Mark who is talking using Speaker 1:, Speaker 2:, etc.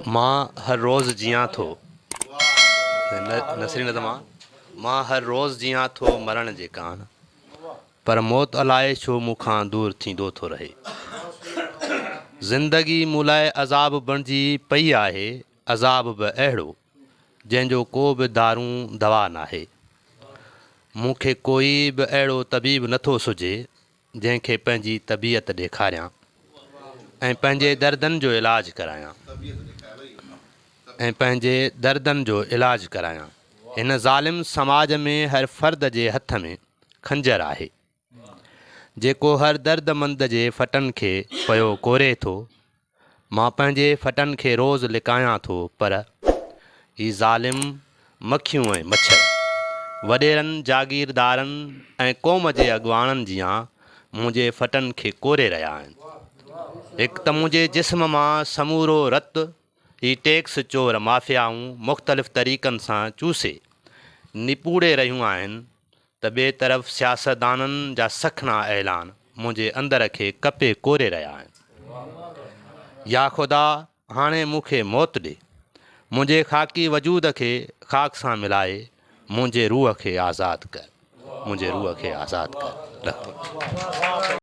Speaker 1: مان هر روز جيان ٿو نثري نظم آ مان هر روز جيان ٿو مرڻ جي ڪاڻ پر موت الائي ڇو مون کان دور ٿيندو ٿو رهي. زندگي مون لاء عذاب بڻجي پئي آهي، عذاب به اهڙو جنهن جو ڪو به دارون دوا ناهي. مون کي ڪوئي به اهڙو طبيب نٿو سجهي جنهن کي پنهنجي طبيعت ڏيکاريان ۽ پنهنجي دردن جو علاج ڪرايان ۽ پنهنجي دردن جو علاج ڪرايان. هن ظالم سماج ۾ هر فرد جي هٿ ۾ خنجر آهي، جيڪو هر دردمند جي ڦٽن کي پيو ڪوري ٿو. مان پنهنجي ڦٽن کي روز لڪايان ٿو پر هي ظالم مکيون ۽ مڇر وڏيرن، جاگيردارن ۽ قوم جي اڳواڻن جيان منهنجي ڦٽن کي ڪوري رهيا آهن. هڪ ته منهنجي جسم مان سمورو رت هي ٽيڪس چور مافيائون مختلف طريقن سان چوسي نپوڙي رهيون آهن ته ٻئي طرف سياستدانن جا سکڻا اعلان منهنجي اندر کي ڪپي ڪوري رهيا آهن. يا خدا هاڻي مون کي موت ڏي. منهنجي خاڪي وجود کي خاڪ سان ملائي منهنجي روح کي آزاد ڪر. منهنجي روح کي آزاد ڪر.